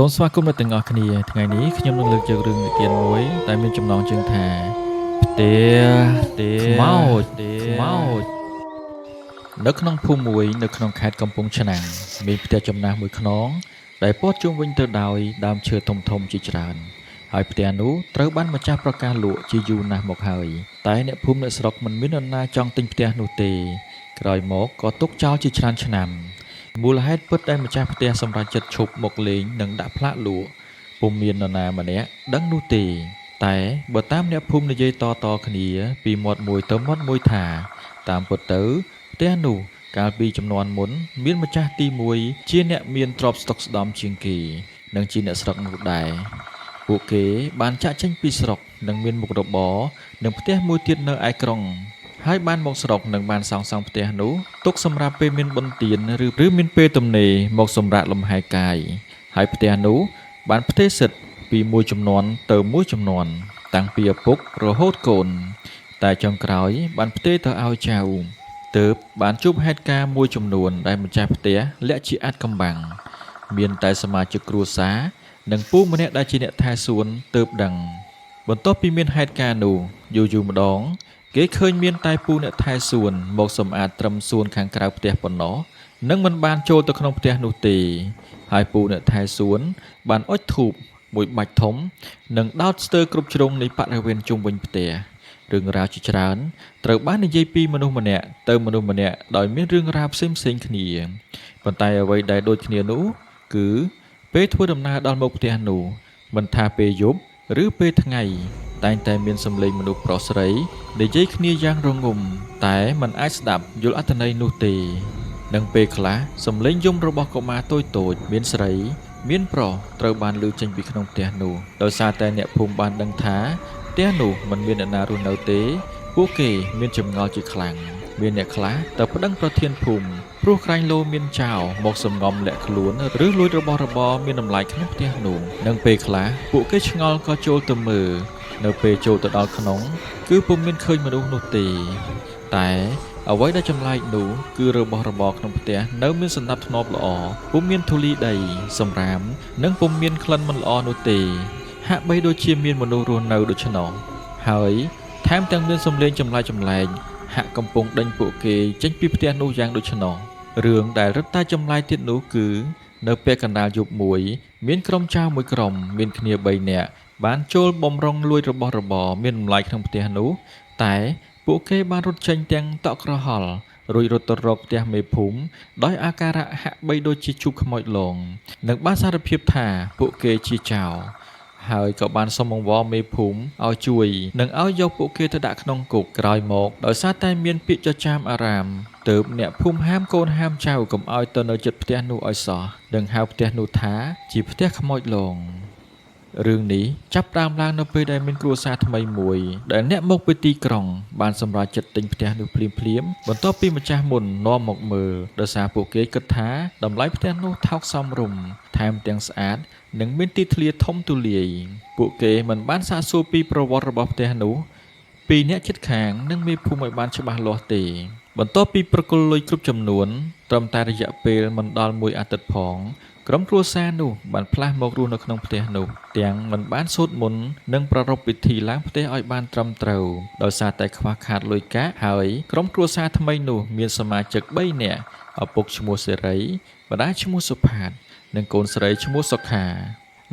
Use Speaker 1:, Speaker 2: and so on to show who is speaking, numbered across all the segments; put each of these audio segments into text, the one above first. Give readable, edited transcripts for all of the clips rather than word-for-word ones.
Speaker 1: សូមស្វាគមន៍ដល់ទាំងអស់គ្នាថ្ងៃនេះខ្ញុំនឹងលើកយករឿងនិទានមួយដែលមានចំណងជើងថាផ្ទះខ្មោចខ្មោចនៅក្នុងភូមិមួយនៅក្នុងខេត្តកំពង់ឆ្នាំងមានផ្ទះចំណាស់មួយខ្នងដែលព័ទ្ធជុំវិញទៅដោយដើមឈើធំៗជាច្រើនហើយផ្ទះនោះត្រូវបានម្ចាស់ប្រកាសលក់ជាយូរណាស់មកហើយតែអ្នកភូមិអ្នកស្រុកមិនមាននរណាចង់ទិញផ្ទះនោះទេក្រោយមកក៏ទុកចោលជាច្រើនឆ្នាំមូលហេតុពិតដែលម្ចាស់ផ្ទះសម្រេចចិត្តឈប់មកលេងនិងដាក់ផ្លាកលក់ពុំមាននរណាម្នាក់ដឹងនោះទេតែបើតាមអ្នកភូមិនិយាយតៗគ្នាពីមាត់មួយទៅមាត់មួយថាតាមពិតទៅផ្ទះនោះកាលពីជំនាន់មុនមានម្ចាស់ទី1ជាអ្នកមានទ្រព្យស្តុកស្តម្ភជាងគេនិងជាអ្នកស្រុកនោះដែរពួកគេបានចាកចេញពីស្រុកនិងមានមុខរបរនិងផ្ទះមួយទៀតនៅឯក្រុងហើយបានមកស្រុកនិងបានសាងសង់ផ្ទះនោះទុកសម្រាប់ពេលមានបុណ្យទានឬមានពេលទំនេរមកសម្រាកលំហែកាយហើយផ្ទះនោះបានផ្ទេរសិទ្ធិពីមួយជំនាន់ទៅមួយជំនាន់តាំងពីឪពុករហូតកូនតែចុងក្រោយបានផ្ទេរទៅឲ្យចៅទើបបានជួបហេតុការណ៍មួយចំនួនដែលម្ចាស់ផ្ទះលាក់ជាអាថ៌កំបាំងមានតែសមាជិកគ្រួសារនិងពូម្នាក់ដែលជាអ្នកថែសួនទើបដឹងបន្ទាប់ពីមានហេតុការណ៍នោះយូរៗម្ដងគេឃើញមានតែពូអ្នកថែសួនមកសម្អាតត្រឹមសួនខាងក្រៅផ្ទះប៉ុណ្ណោះនិងមិនបានចូលទៅក្នុងផ្ទះនោះទេហើយពូអ្នកថែសួនបានអុជធូបមួយបាច់ធំនិងដោតស្ទើរគ្រប់ជ្រុងនៃបរិវេណជុំវិញផ្ទះរឿងរ៉ាវជាច្រើនត្រូវបាននិយាយពីមនុស្សម្នាក់ទៅមនុស្សម្នាក់ដោយមានរឿងរ៉ាវផ្សេងៗគ្នាប៉ុន្តែអ្វីដែលដូចគ្នានោះគឺពេលធ្វើដំណើរដល់មុខផ្ទះនោះមិនថាពេលយប់ឬពេលថ្ងៃតែងតែមានសំឡេងមនុស្សប្រុសស្រីនិយាយគ្នាយ៉ាងរងំតែមិនអាចស្ដាប់យល់អត្ថន័យនោះទេនិងពេលខ្លះសំឡេងយំរបស់កុមារតូចៗមានស្រីមានប្រុសត្រូវបានឮចេញពីក្នុងផ្ទះនោះដោយសារតែអ្នកភូមិបានដឹងថាផ្ទះនោះមិនមានអ្នកណារស់នៅទេពួកគេមានចម្ងល់ជាខ្លាំងមានអ្នកខ្លះទៅប្តឹងប្រធានភូមិព្រោះក្រែងលោមានចោរមកសំងំលាក់ខ្លួនឬលួចរបស់របរមានតម្លៃក្នុងផ្ទះនោះនិងពេលខ្លះពួកគេឆ្ងល់ក៏ចូលទៅមើលនៅពេលចូលទៅដល់ក្នុងគឺពុំមានឃើញមនុស្សនោះទេតែអ្វីដែលចម្លែកនោះគឺរបស់របរក្នុងផ្ទះនៅមានសណ្ដាប់ធ្នាប់ល្អពុំមានធូលីដីសម្រាមនិងពុំមានក្លិនមិនល្អនោះទេហាក់បីដូចជាមានមនុស្សរស់នៅដូច្នោះហើយថែមទាំងមានសំឡេងចម្លែកៗហាក់កំពុងដេញពួកគេចេញពីផ្ទះនោះយ៉ាងដូច្នោះរឿងដែលរឹតតែចម្លែកទៀតនោះគឺនៅពាក់កណ្ដាលយប់មួយមានក្រុមចៅមួយក្រុមមានគ្នា3នាក់បានចូលបំរុងលួចរបស់របរមានតម្លៃក្នុងផ្ទះនោះតែពួកគេបានរត់ចេញទាំងតក់ក្រហល់រួចរត់ទៅរកផ្ទះមេភូមិដោយអាការៈហាក់បីដូចជាជួបខ្មោចលងនិងបានសារភាពថាពួកគេជាចោរហើយក៏បានសុំអង្វរមេភូមិឲ្យជួយនិងឲ្យយកពួកគេទៅដាក់ក្នុងគុកក្រោយមកដោយសារតែមានពាក្យចចាមអារាមទើបអ្នកភូមិហាមកូនហាមចៅកុំឲ្យទៅនៅជិតផ្ទះនោះឲ្យសោះនិងហៅផ្ទះនោះថាជាផ្ទះខ្មោចលងរឿងនេះចាប់ផ្ដើមឡើងនៅពេលដែលមានគ្រួសារថ្មីមួយដែលអ្នកមកពីទីក្រុងបានសម្រេចចិត្តទិញផ្ទះនោះភ្លាមៗបន្ទាប់ពីម្ចាស់មុននាំមកមើលដោយសារពួកគេគិតថាតម្លៃផ្ទះនោះថោកសមរម្យថែមទាំងស្អាតនិងមានទីធ្លាធំទូលាយពួកគេមិនបានសាកសួរពីប្រវត្តិរបស់ផ្ទះនោះពីអ្នកជិតខាងនិងមេភូមិឲ្យបានច្បាស់លាស់ទេបន្ទាប់ពីប្រគល់លុយគ្រប់ចំនួនត្រឹមតែរយៈពេលមិនដល់មួយអាទិត្យផងក្រុមគ្រួសារនោះបានផ្លាស់មករស់នៅក្នុងផ្ទះនោះទាំងមិនបានសូត្រមន្តនិងប្រារព្ធពិធីឡើងផ្ទះឲ្យបានត្រឹមត្រូវដោយសារតែខ្វះខាតលុយកាក់ហើយក្រុមគ្រួសារថ្មីនោះមានសមាជិក3នាក់ឪពុកឈ្មោះសេរីម្ដាយឈ្មោះសុផាតនិងកូនស្រីឈ្មោះសុខា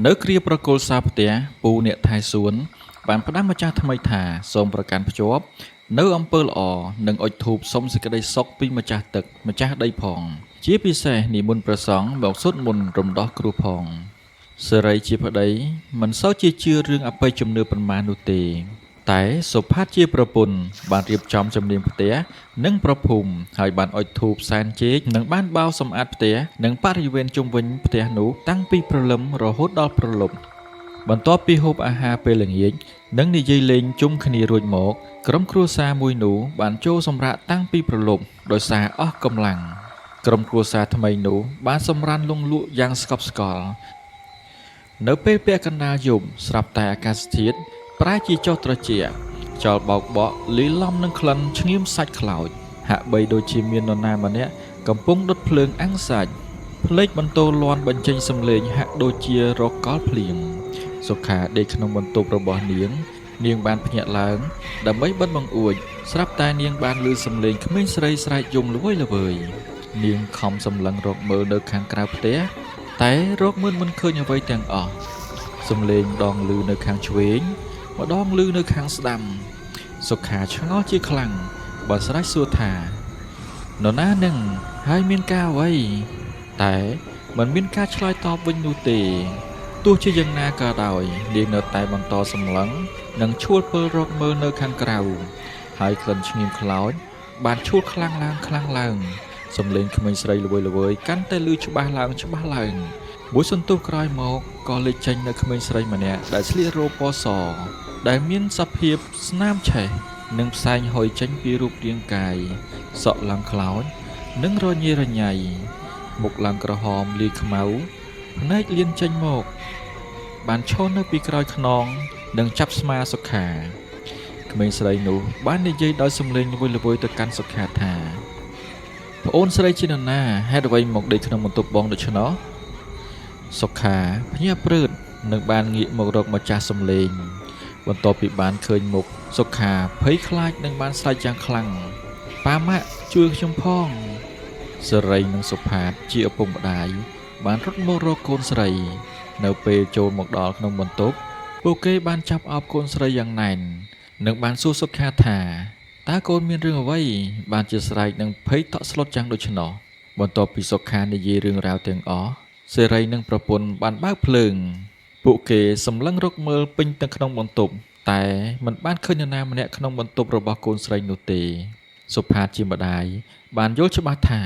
Speaker 1: នៅគ្រាប្រគល់សាផ្ទះពូអ្នកថែសួនបានផ្ដាំម្ចាស់ថ្មីថាសូមប្រកាន់ភ្ជាប់នៅអំពើល្អនិងអុជធូបសុំសេចក្តីសុខពីម្ចាស់ទឹកម្ចាស់ដីផងជាពិសេសនិមន្តព្រះសង្ឃមកសូត្រមន្តរំដោះគ្រោះផងសេរីជាប្តីមិនសូវជាជឿរឿងអបិយជំនឿប៉ុន្មាននោះទេតែសុផាតជាប្រពន្ធបានរៀបចំជំនាញផ្ទះនិងប្រភូមិហើយបានអុជធូបសែនជែកនិងបានបោសសម្អាតផ្ទះនិងបរិវេណជុំវិញផ្ទះនោះតាំងពីព្រលឹមរហូតដល់ព្រលប់បន្ទាប់ពីហូបអាហារពេលល្ងាចនិងនិយាយលេងជុំគ្នារួចមកក្រុមគ្រួសារមួយនោះបានចូលសម្រាកតាំងពីព្រលប់ដោយសារអស់កម្លាំងក្រុមគ្រួសារថ្មីនោះបានសម្រានលង់លក់យ៉ាងស្កប់ស្កល់នៅពេលពាក់កណ្ដាលយប់ស្រាប់តែអាកាសធាតុប្រែជាចុះត្រជាក់ខ្យល់បោកបក់លាយឡំនឹងក្លិនឈ្ងៀមសាច់ខ្លោចហាក់បីដូចជាមាននរណាម្នាក់កំពុងដុតភ្លើងអាំងសាច់ ភ្លេចបន្ទោលាន់បញ្ចេញសំឡេងហាក់ដូចជារកលភ្លៀងសុខាដេកក្នុងបន្ទប់របស់នាង នាងបានភ្ញាក់ឡើង ដើម្បីបិទបង្អួច ស្រាប់តែនាងបានឮសំឡេងក្មេងស្រីស្រែកយំល្វើយល្វើយនាងខំសម្លឹងរកមើលនៅខាងក្រៅផ្ទះតែរកមើលមិនឃើញអ្វីទាំងអស់សំឡេងម្ដងឮនៅខាងឆ្វេងម្ដងឮនៅខាងស្ដាំ សុខាឆ្ងល់ជាខ្លាំងបើស្រែកសួរថានរណានឹងហើយមានការអ្វីតែមិនមានការឆ្លើយតបវិញនោះទេទោះជាយ៉ាងណាក៏ដោយនាងនៅតែបន្តសម្លឹងនិងឈួលពិលរកមើលនៅខាងក្រៅហើយក្លិនឈ្ងៀមខ្លោចបានឈួលខ្លាំងឡើងខ្លាំងឡើងសំឡេងក្មេងស្រីល្វើយៗកាន់តែឮច្បាស់ឡើងច្បាស់ឡើងមួយសន្ទុះក្រោយមកក៏លេចចេញនៅក្មេងស្រីម្នាក់ដែលស្លៀករ៉ូបពណ៌សដែលមានសភាពស្នាមឆេះនិងផ្សែងហុយចេញពីរូបរាងកាយសក់ឡើងខ្លោចនិងរញ៉េរញ៉ៃមុខឡើងក្រហមលាយខ្មៅភ្នែកលៀនចេញមកបានឈរនៅពីក្រោយខ្នងនិងចាប់ស្មាសុខាក្មេងស្រីនោះបាននិយាយដោយសំឡេងល្វើយៗទៅកាន់សុខាថាប្អូនស្រីជានរណាហេតុអ្វីមកដេកក្នុងបន្ទប់បងដូច្នោះសុខាភ្ញាក់ព្រឺតនិងបានងាកមករកម្ចាស់សំឡេងបន្ទាប់ពីបានឃើញមុខសុខាភ័យខ្លាចនិងបានស្រែកយ៉ាងខ្លាំងប៉ាម៉ាក់ជួយខ្ញុំផងសេរីនិងសុផាតជាឪពុកម្ដាយបានរត់មករកកូនស្រីនៅពេលចូលមកដល់ក្នុងបន្ទប់ពួកគេបានចាប់អោបកូនស្រីយ៉ាងណែននិងបានសួរសុខាថាតើកូនមានរឿងអ្វីបានជាស្រែកនិងភ័យតក់ស្លុតយ៉ាងដូច្នោះបន្ទាប់ពីសុខានិយាយរឿងរ៉ាវទាំងអស់សេរីនិងប្រពន្ធបានបើកភ្លើងពួកគេសម្លឹងរកមើលពេញទាំងក្នុងបន្ទប់តែមិនបានឃើញនរណាម្នាក់ក្នុងបន្ទប់របស់កូនស្រីនោះទេសុផាតជាម្ដាយបានយល់ច្បាស់ថា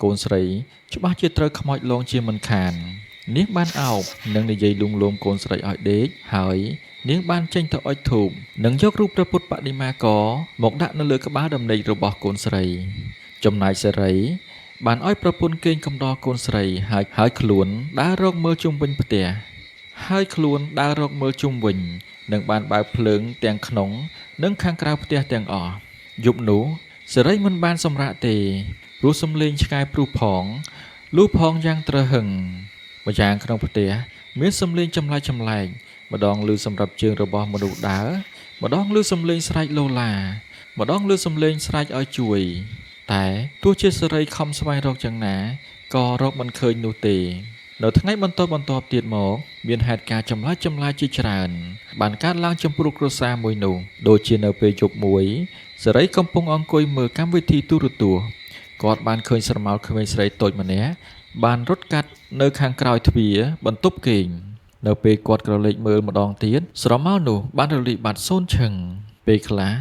Speaker 1: កូនស្រីច្បាស់ជាត្រូវខ្មោចលងជាមិនខាននាងបានអោបនិងនិយាយលួងលោមកូនស្រីឲ្យដេកហើយនាងបានចេញទៅអុជធូបនិងយករូបព្រះពុទ្ធបដិមាករមកដាក់នៅលើក្បាលដំណេករបស់កូនស្រីចំណែកសេរីបានឲ្យប្រពន្ធគេងកំដរកូនស្រីហើយខ្លួនដើររកមើលជុំវិញផ្ទះហើយខ្លួនដើររកមើលជុំវិញនិងបានបើកភ្លើងទាំងក្នុងនិងខាងក្រៅផ្ទះទាំងអស់យប់នោះសេរីមិនបានសម្រាកទេព្រោះសំឡេងឆ្កែព្រុសផងលូផងយ៉ាងទ្រហឹងម្យ៉ាងក្នុងផ្ទះមានសំឡេងចម្លែកចម្លែកម្ដងឮសម្រាប់ជើងរបស់មនុស្សដើរម្ដងឮសំឡេងស្រែកលោឡាម្ដងឮសំឡេងស្រែកឲ្យជួយតែទោះជាសេរីខំស្វែងរកយ៉ាងណាក៏រកមិនឃើញនោះទេនៅថ្ងៃបន្តបន្ទាប់ទៀតមកមានហេតុការណ៍ចម្លែកចម្លែកជាច្រើនបានកើតឡើងចំពោះគ្រួសារមួយនោះដូចជានៅពេលយប់មួយសេរីកំពុងអង្គុយមើលកម្មវិធីទូរទស្សន៍គាត់បានឃើញស្រមោលក្មេងស្រីតូចម្នាក់បានរត់កាត់នៅខាងក្រោយទ្វារបន្ទប់គេងនៅពេលគាត់ក្រឡេកមើលម្ដងទៀតស្រមោលនោះបានរលាយបាត់សូន្យឈឹងពេលខ្លះ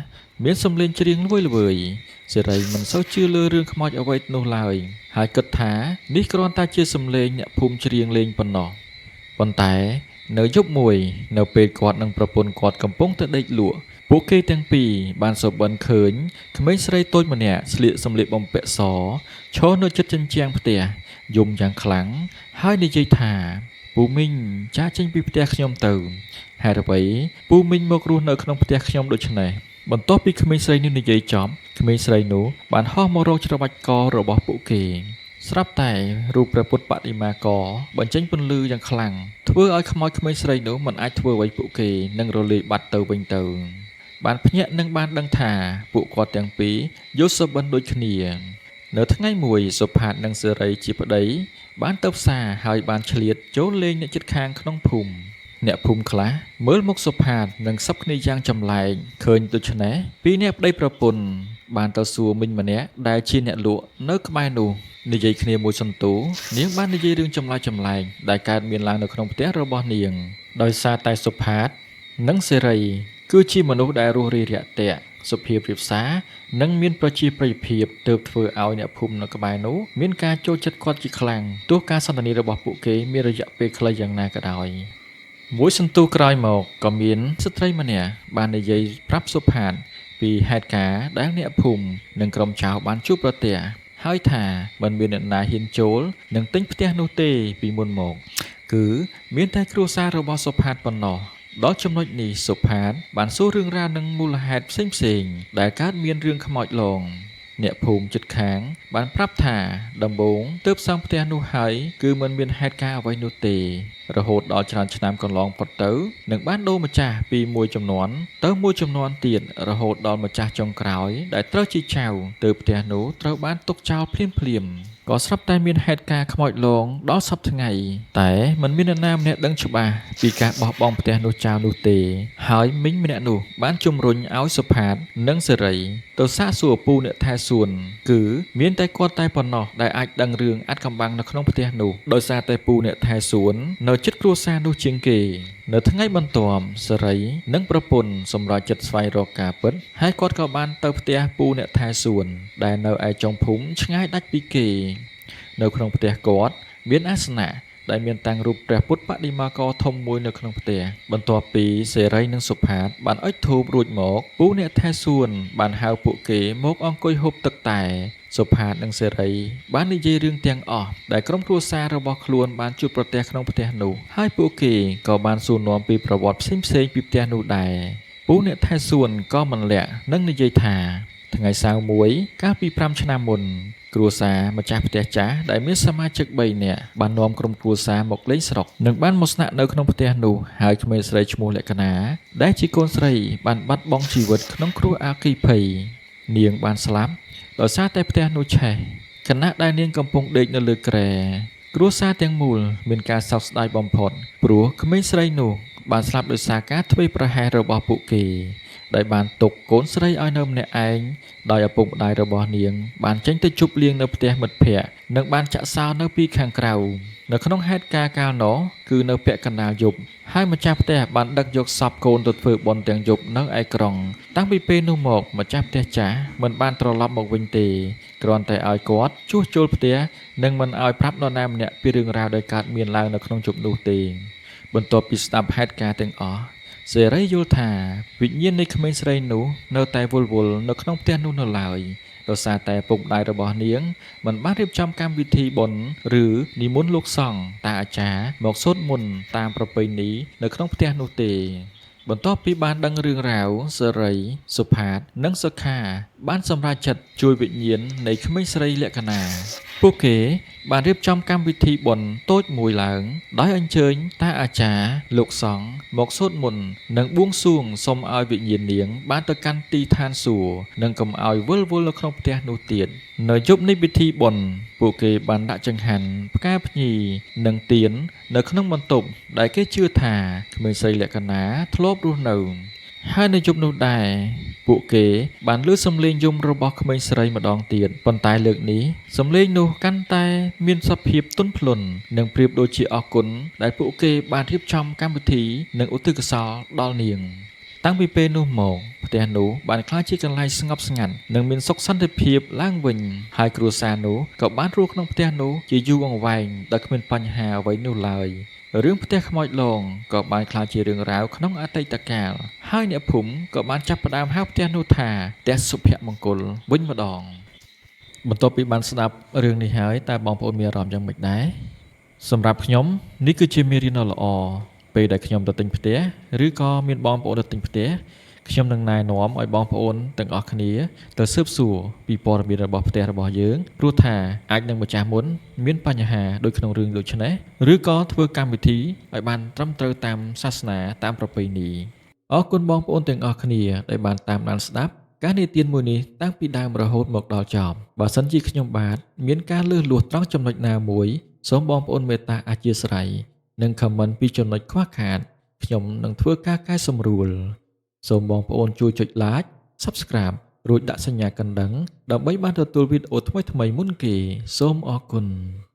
Speaker 1: មានសំឡេងច្រៀងល្វើយៗសេរីមិនសូវជឿលើរឿងខ្មោចអ្វីនោះឡើយហើយគិតថានេះគ្រាន់តែជាសំឡេងអ្នកភូមិច្រៀងលេងប៉ុណ្ណោះប៉ុន្តែនៅយប់មួយនៅពេលគាត់និងប្រពន្ធគាត់កំពុងតែដេកលក់ពួកគេទាំងពីរបានសុបិនឃើញក្មេងស្រីតូចម្នាក់ស្លៀកសម្លៀកបំពាក់សឈរនៅជិតជញ្ជាំងផ្ទះយំយ៉ាងខ្លាំងហើយនិយាយថាពូមីងចាចេញពីផ្ទះខ្ញុំទៅហេតុអ្វីពូមីងមករស់នៅក្នុងផ្ទះខ្ញុំដូច្នេះបន្ទាប់ពីក្មេងស្រីនេះនិយាយចប់ក្មេងស្រីនោះបានហោះមករកច្របាច់ករបស់ពួកគេស្រាប់តែរូបព្រះពុទ្ធបដិមាករបញ្ចេញពន្លឺយ៉ាងខ្លាំងធ្វើឲ្យខ្មោចក្មេងស្រីនោះមិនអាចធ្វើអ្វីពួកគេនិងរលាយបាត់ទៅវិញទៅបានភ្ញាក់និងបានដឹងថាពួកគាត់ទាំងពីរយល់សុបិនដូចគ្នានៅថ្ងៃមួយសុផាតនិងសេរីជាប្តីបានទៅផ្សារហើយបានឆ្លៀតចូលលេងអ្នកជិតខាងក្នុងភូមិអ្នកភូមិខ្លះមើលមុខសុផាតនិងសັບគ្នាយ៉ាងចម្លែកឃើញដូច្នេះពីរអ្នកប្តីប្រពន្ធបានទៅសួរមីងម្នាក់ដែលជាអ្នកលក់នៅក្បែរនោះនិយាយគ្នាមួយសន្ទុះនាងបាននិយាយរឿងចម្លែកចម្លែកដែលកើតមានឡើងនៅក្នុងផ្ទះរបស់នាងដោយសារតែសុផាតនិងសេរីគឺជាមនុស្សដែលរស់រាយរាក់ទាក់សុភាពរាបសារនិងមានប្រជាប្រិយភាពទើបធ្វើឲ្យអ្នកភូមិនៅក្បែរនោះមានការចូលចិត្តគាត់ជាខ្លាំងទោះការសន្ទនារបស់ពួកគេមានរយៈពេលខ្លីយ៉ាងណាក៏ដោយមួយសន្ទុះក្រោយមកក៏មានស្ត្រីម្នាក់បាននិយាយប្រាប់សុផាតពីហេតុការណ៍ដែលអ្នកភូមិនិងក្រុមចៅបានជួបប្រទះហើយថាមិនមានអ្នកណាហ៊ានចូលនិងទិញផ្ទះនោះទេពីមុនមកគឺមានតែគ្រួសាររបស់សុផាតប៉ុណ្ណោះដល់ចំណុចនេះសុផាតបានសួររឿងរ៉ាវនិងមូលហេតុផ្សេងៗដែលកើតមានរឿងខ្មោចលង អ្នកភូមិជិតខាងបានប្រាប់ថាដំបូងទើបសង់ផ្ទះនោះហើយគឺមិនមានហេតុការណ៍អ្វីនោះទេរហូតដល់ច្រើនឆ្នាំកន្លងផុតទៅនិងបានដូរម្ចាស់ពីមួយជំនាន់ទៅមួយជំនាន់ទៀតរហូតដល់ម្ចាស់ចុងក្រោយដែលត្រូវជាចៅទើបផ្ទះនោះត្រូវបានទុកចោលភ្លាមៗក៏ស្រាប់តែមានហេតុការណ៍ខ្មោចលងដល់សព្វថ្ងៃតែមិនមាននរណាម្នាក់ដឹងច្បាស់ពីការបោះបង់ផ្ទះនោះចោលនោះទេហើយមីងម្នាក់នោះបានជំរុញឲ្យសុផាតនិងសេរីទៅសាកសួរពូអ្នកថែសួនគឺមានតែគាត់តែប៉ុណ្ណោះដែលអាចដឹងរឿងអាថ៌កំបាំងនៅក្នុងផ្ទះនោះដោយសារតែពូអ្នកថែសួននៅជិតគ្រួសារនោះជាងគេនៅថ្ងៃបន្ទាប់សេរីនិងប្រពន្ធសម្រេចចិត្តស្វែងរកការពិតហើយគាត់ក៏បានទៅផ្ទះពូអ្នកថែសួនដែលនៅឯចុងភូមិឆ្ងាយដាច់ពីគេនៅក្នុងផ្ទះគាត់មានអាសនៈដែលមានតាំងរូបព្រះពុទ្ធបដិមាករធំមួយនៅក្នុងផ្ទះបន្ទាប់ពីសេរីនិងសុផាតបានអុជធូបរួចមកពូអ្នកថែសួនបានហៅពួកគេមកអង្គុយហូបទឹកតែសុផាតនិងសេរីបាននិយាយរឿងទាំងអស់ដែលក្រុមគ្រួសាររបស់ខ្លួនបានជួបប្រទះក្នុងផ្ទះនោះហើយពួកគេក៏បានសួរនាំពីប្រវត្តិផ្សេងៗពីផ្ទះនោះដែរពូអ្នកថែសួនក៏មិនលាក់និងនិយាយថាថ្ងៃសៅរ៍មួយកាលពី5ឆ្នាំមុនគ្រួសារម្ចាស់ផ្ទះចាស់ដែលមានសមាជិក3នាក់បាននាំក្រុមគ្រួសារមកលេងស្រុកនិងបានមកស្នាក់នៅក្នុងផ្ទះនោះហើយក្មេងស្រីឈ្មោះលក្ខណាដែលជាកូនស្រីបានបាត់បង់ជីវិតក្នុងគ្រោះអគ្គិភ័យនាងបានស្លាប់ដោយសារតែផ្ទះនោះឆេះខណៈដែលនាងកំពុងដេកនៅលើគ្រែគ្រួសារទាំងមូលមានការសោកស្ដាយបំផុតព្រោះក្មេងស្រីនោះបានស្លាប់ដោយសារការធ្វេសប្រហែសរបស់ពួកគេដែលបានទុកកូនស្រីឲ្យនៅម្នាក់ឯងដោយឪពុកម្ដាយរបស់នាងបានចេញទៅជប់លៀងនៅផ្ទះមិត្តភ័ក្តិនិងបានចាក់សោនៅពីខាងក្រៅនៅក្នុងហេតុការណ៍កាលនោះគឺនៅពាក់កណ្ដាលយប់ហើយម្ចាស់ផ្ទះបានដឹកយកសពកូនទៅធ្វើបុណ្យទាំងយប់នៅឯក្រុងតាំងពីពេលនោះមកម្ចាស់ផ្ទះចាស់មិនបានត្រឡប់មកវិញទេគ្រាន់តែឲ្យគាត់ជួសជុលផ្ទះនិងមិនឲ្យប្រាប់នរណាម្នាក់ពីរឿងរ៉ាវដែលកើតមានឡើងនៅក្នុងយប់នោះទេបន្ទាប់ពីស្ដាប់ហេតុការណ៍ទាំងអស់សេរីយល់ថាវិញ្ញាណនៃក្មេងស្រីនោះនៅតែវល់វល់នៅក្នុងផ្ទះនោះនៅឡើយដោយសារតែពុកម្ដាយរបស់នាងមិនបានរៀបចំកម្មវិធីបុណ្យឬនិមន្តលោកសង្ឃតាអាចារ្យមកសូត្រមន្តតាមប្រពៃណីនៅក្នុងផ្ទះនោះទេបន្ទាប់ពីបានដឹងរឿងរ៉ាវសេរីសុផាតនិងសុខាបានសម្រេចចិត្តជួយវិញ្ញាណនៃក្មេងស្រីលក្ខណាពួកគេបានរៀបចំកម្មវិធីបុណ្យតូចមួយឡើងដោយអញ្ជើញតាអាចារ្យលោកសង្ឃមកសូត្រមន្តនិងបួងសួងសូមឲ្យវិញ្ញាណនាងបានទៅកាន់ទីឋានសួគ៌និងកុំឲ្យវិលវល់នៅក្នុងផ្ទះនោះទៀតនៅយប់នៃពិធីបុណ្យពួកគេបានដាក់ចង្ហាន់ផ្កាភ្ញីនិងទៀននៅក្នុងបន្ទប់ដែលគេជឿថាក្មេងស្រីលក្ខណាធ្លាប់រស់នៅហើយនៅយប់នោះដែរពួកគេបានឮសំឡេងយំរបស់ក្មេងស្រីម្ដងទៀតប៉ុន្តែលើកនេះសំឡេងនោះកាន់តែមានសភាពទន់ភ្លន់និងប្រៀបដូចជាអរគុណដែលពួកគេបានរៀបចំកម្មវិធីនិងឧទ្ទិសកុសលដល់នាងតាំងពីពេលនោះមកផ្ទះនោះបានក្លាយជាកន្លែងស្ងប់ស្ងាត់និងមានសុខសន្តិភាពឡើងវិញហើយគ្រួសារនោះក៏បានរស់ក្នុងផ្ទះនោះជាយូរអង្វែងដោយគ្មានបញ្ហាអ្វីនោះឡើយរឿងផ្ទះខ្មោចលងក៏បានក្លាយជារឿងរ៉ាវក្នុងអតីតកាលហើយអ្នកភូមិក៏បានចាប់ផ្ដើមហៅផ្ទះនោះថាផ្ទះសុភមង្គលវិញម្ដងបន្ទាប់ពីបានស្ដាប់រឿងនេះហើយតើបងប្អូនមានអារម្មណ៍យ៉ាងម៉េចដែរសម្រាប់ខ្ញុំនេះគឺជាមេរៀនដ៏ល្អពេលដែលខ្ញុំទៅទិញផ្ទះឬក៏មានបងប្អូនទៅទិញផ្ទះខ្ញុំនឹងណែនាំឲ្យបងប្អូនទាំងអស់គ្នាទៅស៊ើបសួរពីព័ត៌មានរបស់ផ្ទះរបស់យើងព្រោះថាអាចនឹងម្ចាស់មុនមានបញ្ហាដូចក្នុងរឿងដូចនេះឬក៏ធ្វើកម្មវិធីឲ្យបានត្រឹមត្រូវតាមសាសនាតាមប្រពៃណីអរគុណបងប្អូនទាំងអស់គ្នាដែលបានតាមដានស្ដាប់ការនិទានមួយនេះតាំងពីដើមរហូតមកដល់ចប់បើសិនជាខ្ញុំបាទមានការលើសលួសត្រង់ចំណុចណាមួយសូមបងប្អូនមេត្តាអធ្យាស្រ័យនិង comment ពីចំណុចខ្វះខាតខ្ញុំនឹងធ្វើការកែសម្រួលសូមបងប្អូនជួយចុច Like Subscribe រួចដាក់សញ្ញាកណ្ដឹងដើម្បីបានទទួលវីដេអូថ្មីៗមុនគេសូមអរគុណ។